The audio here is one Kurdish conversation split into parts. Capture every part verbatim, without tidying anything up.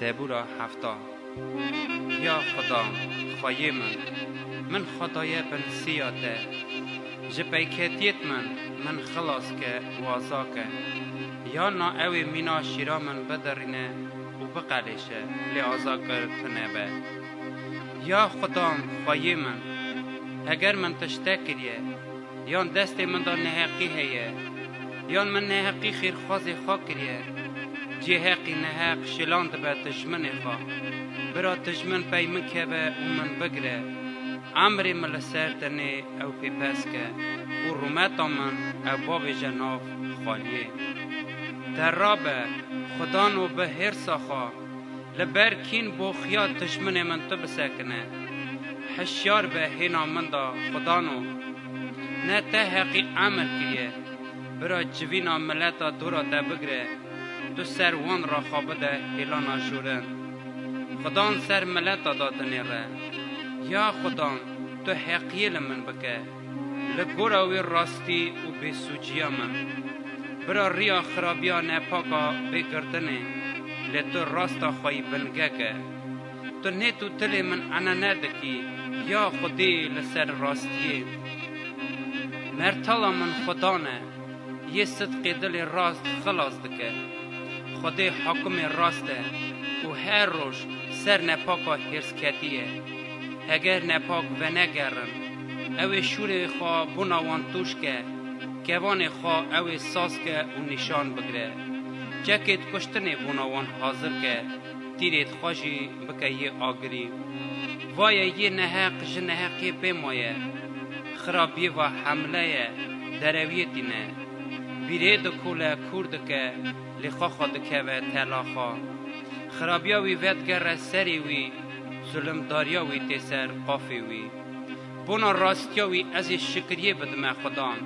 Zebûra hefta. Ya Xuda, xweyê min, min xwe daye bin siya te. Ji peyketiyêt min, min xilas ke û aza ke. Ya na ew ê mîna şîra min bidirîne û biqelêşe, lê azakir tune be. Ya Xuda, xweyê min, heger min tiştek kiriye, yan destê min de neheqî heye, yan min neheqî xêrxwazê xwe kiriye, cê heqî neheq şilandibe dijminê xwe. Bira dijmin pey min keve û min bigire. Emrê min li ser tenê ew pêpes ke û rûmeta min ew bavêje nav xaliyê. Te rabe, Xudano, bi hêrsa xwe, li ber kîn boxiya dijminê min tu bisekine. Hişyar be hêna min de, Xudano. Ne te heqî emir kiriye, bira civîna mileta dora te bigire, tu ser wan re xwe bide hêlana jorin. Xudan ser mileta de dinêre. Ya Xudan, tu heqiyê li min bike. Li gora wî rastî û bêsûciya min. Bira riya xirabiya nepaka bê girtinê, lê tu rasta xweyî bingek e. Tu nêt û tilê min enene dikî, ya Xwedê li ser rastiyê. Mertala min Xudan e, yê sidqê dilê rast xilas dike. Xwedê hakumê rast e û her roj ser nepaka hêrsketî ye. Heger nepak venegerin, ew ê şûrê xwe bona wan tûj ke, kevanê xwe ew ê saz ke û nîşan bigire. Çekêt kuştinê bona wan hazir ke, tîrêt xwe jî bike yê agirî. Vaye yê neheq ji neheqê bê maye. Xirabiyê va hemle ye, derewiyê tîne. Bîrê dikole, kûr dike, lê xwe xwe dikeve tela xwe. Xirabiya wî vedigere serê wî, zulimdariya wî tê ser qafê wî. Bona rastiya wî ez ê şikiriyê bidime Xudan.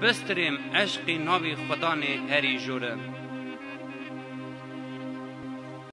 Bistirêm eşqê navê Xudanê herî jor in.